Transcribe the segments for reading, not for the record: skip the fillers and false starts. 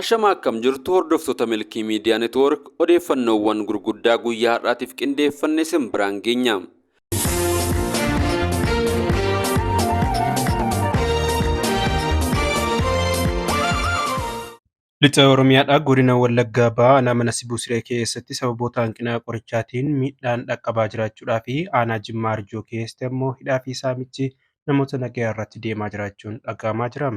Ashama, akkam jirtu hordoftoota Milkii Miidiyaa Neetwoork? Odeeffannoowwan gurguddaa guyyaa har'aatiif qindeeffanne isin biraan geenya. Lixa Oromiyaadhaa godina Wallaggaa Bahaa aanaa mana Sibuu Siree keessatti sababoota hanqina qorichaatiin miidhaan dhaqqabaa jiraachuudhaa fi aanaa Jimmaa Arjoo keessatti ammoo hidhaa fi saamichi namoota nagayaa irratti deemaa jiraachuun dhaga'amaa jira.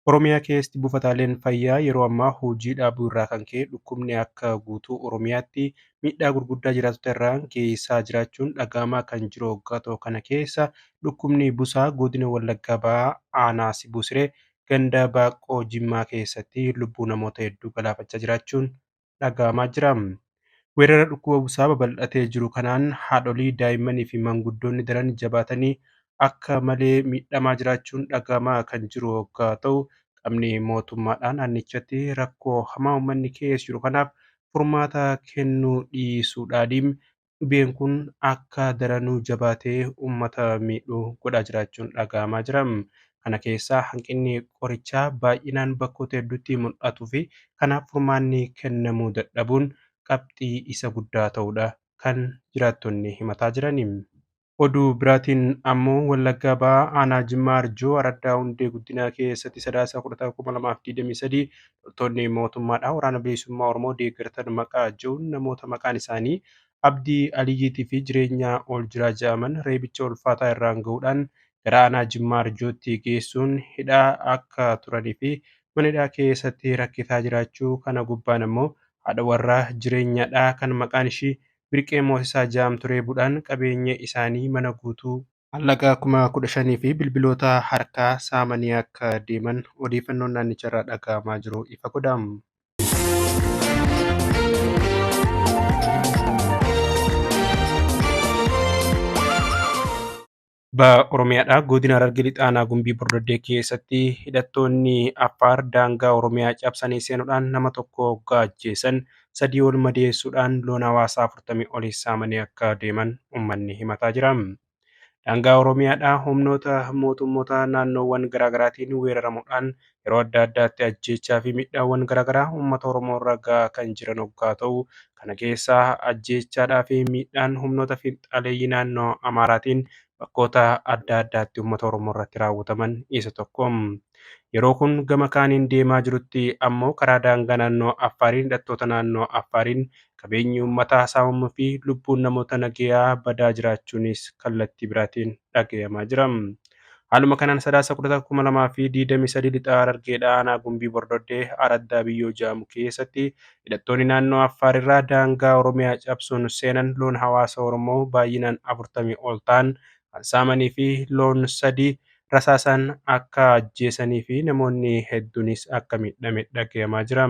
Oromiyaa keessatti buufataaleen fayyaa yeroo ammaa hojii dhaabuu irraa kan ka'e dhukkubni akka guutuu Oromiyaatti miidhaa gurguddaa jiraattota irraan geessisaa jiraachuun dhaga'amaa kan jiru hoggaa ta'u, kana keessa dhukkubni busaa godina Wallaggaa Bahaa aanaa Sibuu Siree ganda Baaqoo Jimmaa keessatti lubbuu namoota hedduu galaafachaa jiraachuun dhaga'amaa jira. Weerara dhukkuba busaa babal'atee jiru kanaan haadholii, daa'immanii fi maanguddoonni daran jabaatanii akka malee miidhamaa jiraachuun dhaga'amaa kan jiru hoggaa ta'u, qaamni mootummaadhaan naannichatti rakkoo hamaa uummanni keessa jiru kanaaf furmaata kennuu dhiisuudhaan dhibeen kun akka daranuu jabaatee uummata miidhuu godhaa jiraachuun dhaga'amaa jira. Kana keessaa hanqinni qorichaa baay'inaan bakkoota hedduutti mul'atuu fi kanaaf furmaanni kennamuu dadhabuun qabxii isa guddaa ta'uudha kan jiraattonni himataa jirani. Oduu biraatiin ammoo Wallaggaa Bahaa aanaa Jimmaa Arjoo araddaa Hundee Guddinaa keessatti Sadaasa 10,2023 loltoonni mootummaadhaa waraana bilisummaa Oromoo deeggartan maqaa jiruun namoota maqaan isaanii Abdii Aliyyiitii fi Jireenyaa Oljiraa jedhaman reebicha ulfaataa irraan gahuudhaan gara aanaa Jimmaa Arjootti geessuun hidhaa akka turanii fi mana hidhaa keessatti rakkisaa jiraachuu, kana gubbaan ammoo haadha warraa Jireenyaadhaa kan maqaan ishii Birqee Moosisaa jedhamtu reebuudhaan qabeenya isaanii mana guutuu maallaqa 15,000 fi bilbiloota harkaa saamanii akka deeman odeeffannoon naannicharraa dhaga'amaa jiru ifa godha. Baha Oromiyaadhaa godina Harargee Lixaa aanaa Gumbii Bordoddee keessatti hidhattoonni Affaar daangaa Oromiyaa cabsanii seenuudhaan nama tokko hoggaa ajjeesan, sadii ol madeessuudhaan loon hawaasaa 40 olis saamanii akka deeman uummanni himataa jira. Daangaa Oromiyaadhaa humnoota mootummoota naannoowwan garaagaraatiin weeraramuudhaan yeroo adda addaatti ajjeechaa fi miidhaawwan garaagaraa uummata Oromoo irra gahaa kan jiran hoggaa ta'u, kana keessaa ajjeechaadhaa fi miidhaan humnoota fiinxaleeyyii naannoo Amaaraatiin bakkoota adda addaatti uummata Oromoo irratti raawwataman isa tokko. Yeroo kun gama kaaniin deemaa jirutti ammoo karaa daangaa naannoo Affaariin hidhattoota naannoo Affaariin qabeenyi uummataa saamamuu fi lubbuun namoota nagayaa badaa jiraachuunis kallattii biraatiin dhagayamaa jira. Haaluma kanaan Sadaasa 11,2023 lixa Harargeedhaa aanaa Gumbii Bordoddee Araddaa Biyyoo jedhamu keessatti hidhattoonni naannoo Affaar irraa daangaa Oromiyaa cabsuun seenan loon hawaasa Oromoo baay'inaan 40 ol ta'an kan saamanii fi loon sadii rasaasaan akka ajjeesanii fi namoonni hedduunis akka miidhame dhagayamaa jira.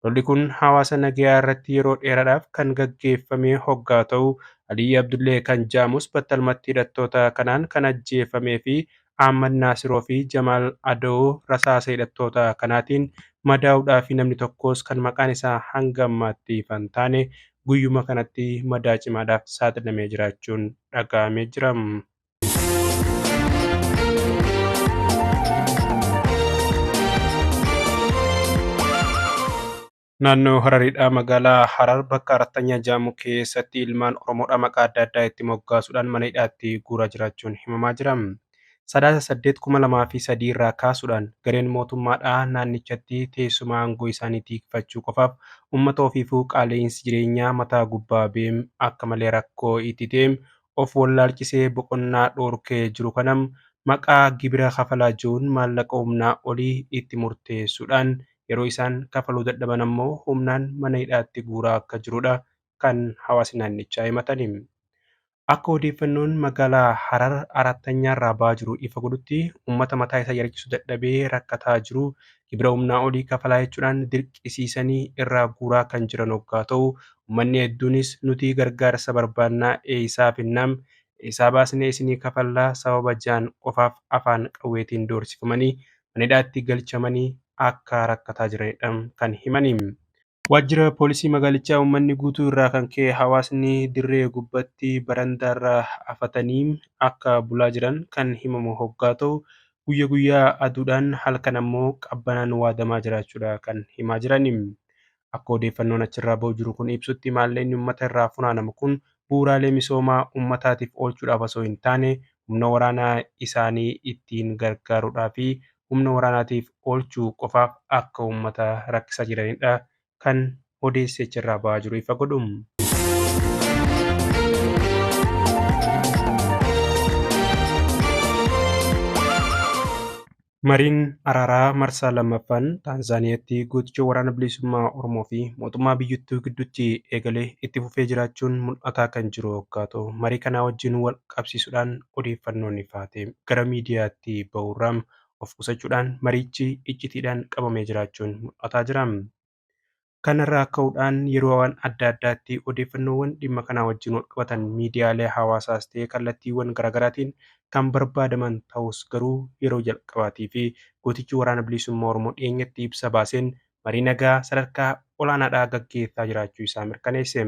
Lolli kun hawaasa nagayaa irratti yeroo dheeraadhaaf kan gaggeeffame hoggaa ta'u, Aliyyi Abdullee kan jedhamus battalumatti hidhattoota kanaan kan ajjeefamee fi Ahmad Naasiroo fi Jamaal Adoo rasaasa hidhattoota kanaatiin madaa'uudhaa fi namni tokkos kan maqaan isaa hanga ammaatti ifa hin taane guyyuma kanatti madaa cimaadhaaf saaxilamee jiraachuun dhaga'amee jira. Naannoo Harariidhaa magaalaa Harar bakka Arattanyaa jedhamu keessatti ilmaan Oromoodhaa maqaa adda addaa itti moggaasuudhaan mana hidhaatti guuraa jiraachuun himamaa jira. Sadaasa 8,2003 irraa kaasuudhaan gareen mootummaadhaa naannichatti teessuma aangoo isaanii tikfachuu qofaaf uummata ofiifuu qaala'insi jireenyaa mataa gubbaa beem akka malee rakkoo itti ta'eem of wallaalchisee boqonnaa dhoorkee jiru kanam maqaa gibira kafalaa jiruun maallaqa humnaa olii itti murteessuudhaan yeroo isaan kafaluu dadhaban ammoo humnaan mana hidhaatti guuraa akka jirudha kan hawaasni naannichaa himatani. Akka odeeffannoon magaalaa Harar Arattanyaarraa ba'aa jiru ifa godhutti, uummata mataa isaa yaadachiisuu dadhabee rakkataa jiru gibira humnaa olii kafalaa jechuudhaan dirqisiisanii irraa guuraa kan jiran hoggaa ta'u, uummanni hedduunis nuti gargaarsa barbaannaa, eessaa finnaam, eessaa baasnee isinii kafallaa sababa ja'an qofaaf afaan qawweetiin doorsifamanii mana hidhaatti galchamanii akka rakkataa jiranidha kan himani. Waajjira poolisii magaalichaa uummanni guutuu irraa kan ka'e hawaasni dirree gubbatti barandaarra afatanii akka bulaa jiran kan himamu hoggaa ta'u, guyya guyyaa aduudhaan halkan ammoo qabbanaan waadamaa jiraachuudha kan himaa jirani. Akka odeeffannoon achirraa ba'u jiru kun ibsutti maallaqni uummata irraa funaanamu kun bu'uuraalee misoomaa uummataatiif oolchuudhaaf osoo hin taane humna waraanaa isaanii ittiin gargaaruudhaa fi humna waraanaatiif oolchuu qofaaf akka uummata rakkisaa jiranidha kan odeessi achirraa ba'aa jiru ifa godhu. Mariin araaraa marsaa lammaffaan Taanzaaniyaatti gooticha waraana bilisummaa Oromoo fi mootummaa biyyattii gidduutti eegalee itti fufee jiraachuun mul'ataa kan jiru yoggaa ta'u, marii kanaa wajjin wal qabsiisuudhaan odeeffannoon ifaa ta'e gara miidiyaatti bahuurraa of qusachuudhaan marichi iccitiidhaan qabamee jiraachuun mul'ataa jira. Kanarraa ka'uudhaan yeroowwan adda addaatti odeeffannoowwan dhimma kanaa wajjin wal qabatan miidiyaalee hawaasaas ta'e kallattiiwwan garaagaraatiin kan barbaadaman ta'us garuu yeroo jalqabaatii fi gootichi waraana bilisummaa Oromoo dhiyeenyatti ibsa baaseen marii nagaa sadarkaa olaanaadhaa gaggeessaa jiraachuu isaa mirkaneesse.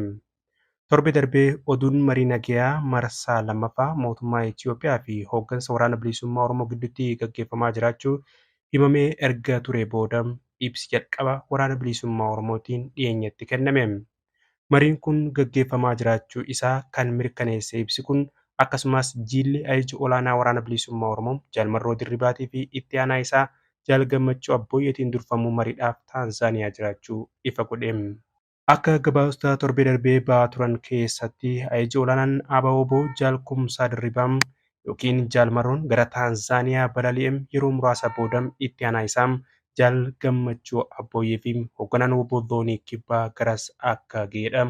Torbe darbee oduun marii nagaa marsaa lammaffaa mootummaa Itoophiyaa fi hooggansa waraana bilisummaa Oromoo gidduutti gaggeeffamaa jiraachuu himamee erga ture booda ibsi jalqaba waraana bilisummaa Oromootiin dhiyeenyatti kenname. Mariin kun gaggeeffamaa jiraachuu isaa kan mirkaneesse ibsi kun akkasumas jiilli ajaja olaanaa waraana bilisummaa Oromoo Jaal Marroo Dirribaatii fi itti aanaa isaa Jaal Gammachuu Abbooyyeetiin durfamu mariidhaaf Taanzaaniyaa jiraachuu ifa godhe. Akka gabaasota torbee darbee ba'aa turan keessatti ajaji olaanaan ABO Jaal Kumsaa Dirribaa yookiin Jaal Marroon gara Taanzaaniyaa balali'e yeroo muraasa booda itti aanaa isaa Jaal Gammachuu Abbooyyee fi hoogganaan WBO Zoonii Kibbaa garas akka ga'edha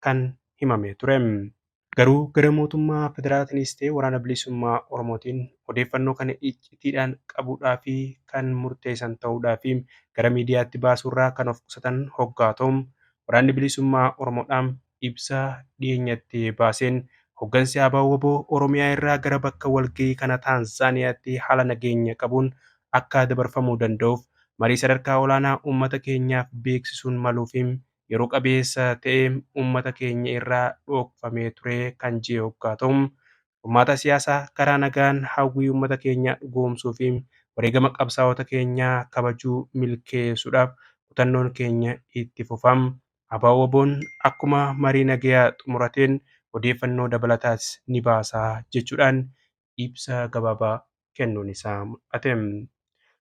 kan himamee ture. Garuu gara mootummaa federaalaatiinis ta'e waraana bilisummaa Oromootiin odeeffannoo kana iccitiidhaan qabuudhaa fi kan murteessan ta'uudhaa fi gara miidiyaatti baasuurraa kan of qusatan hoggaa ta'u waraanni bilisummaa Oromoodhaan ibsa dhiyeenyatti baaseen hooggansi ABO Oromiyaa irraa gara bakka walgahii kana Taanzaaniyaatti haala nageenya qabuun akka dabarfamuu danda'uuf marii sadarkaa olaanaa uummata keenyaaf beeksisuun maluufi yeroo qabeessa ta'e uummata keenya irraa dhokfamee ture kan ji'e hoggaa ta'u furmaata siyaasaa karaa nagaan hawwii uummata keenyaa dhugoomsuu fi wareegama qabsaa'ota keenyaa kabajuu milkeessuudhaaf kutannoon keenya itti fufam. ABO'n akkuma marii nagayaa xumurateen odeeffannoo dabalataas ni baasaa jechuudhaan ibsa gabaabaa kennuun isaa mul'ate.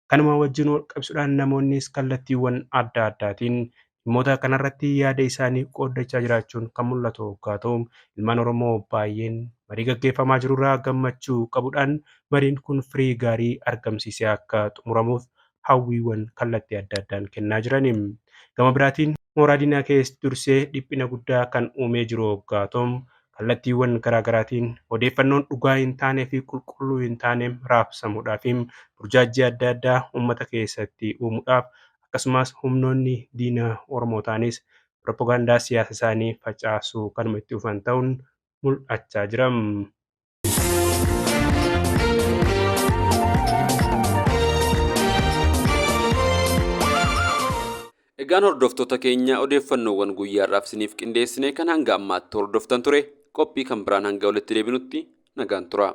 Kanuma wajjin wal qabsiisuudhaan namoonnis kallattiiwwan adda addaatiin dhimmoota kanarratti yaada isaanii qooddachaa jiraachuun kan mul'atu hoggaa ta'u ilmaan Oromoo baay'een marii gaggeeffamaa jirurraa gammachuu qabuudhaan mariin kun firii gaarii argamsiisee akka xumuramuuf hawwiiwwan kallattii adda addaan kennaa jirani. Gama biraatiin mooraa diinaa keessatti dursee dhiphina guddaa kan uumee jiru hoggaa ta'u kallattiiwwan garaagaraatiin odeeffannoon dhugaa hin taanee fi qulqulluu hin taane raabsamuudhaa fi burjaajii adda addaa uummata keessatti uumuudhaaf akkasumas humnoonni diina Oromoo ta'anis piroopagaandaa siyaasa isaanii facaasuu kanuma itti dhufan ta'uun mul'achaa jira. Egaan hordoftoota keenya odeeffannoowwan guyyaa har'aaf isiniif qindeessine kan hanga ammaatti hordoftan ture qophii kan biraan hanga walitti deebinutti nagaan tura.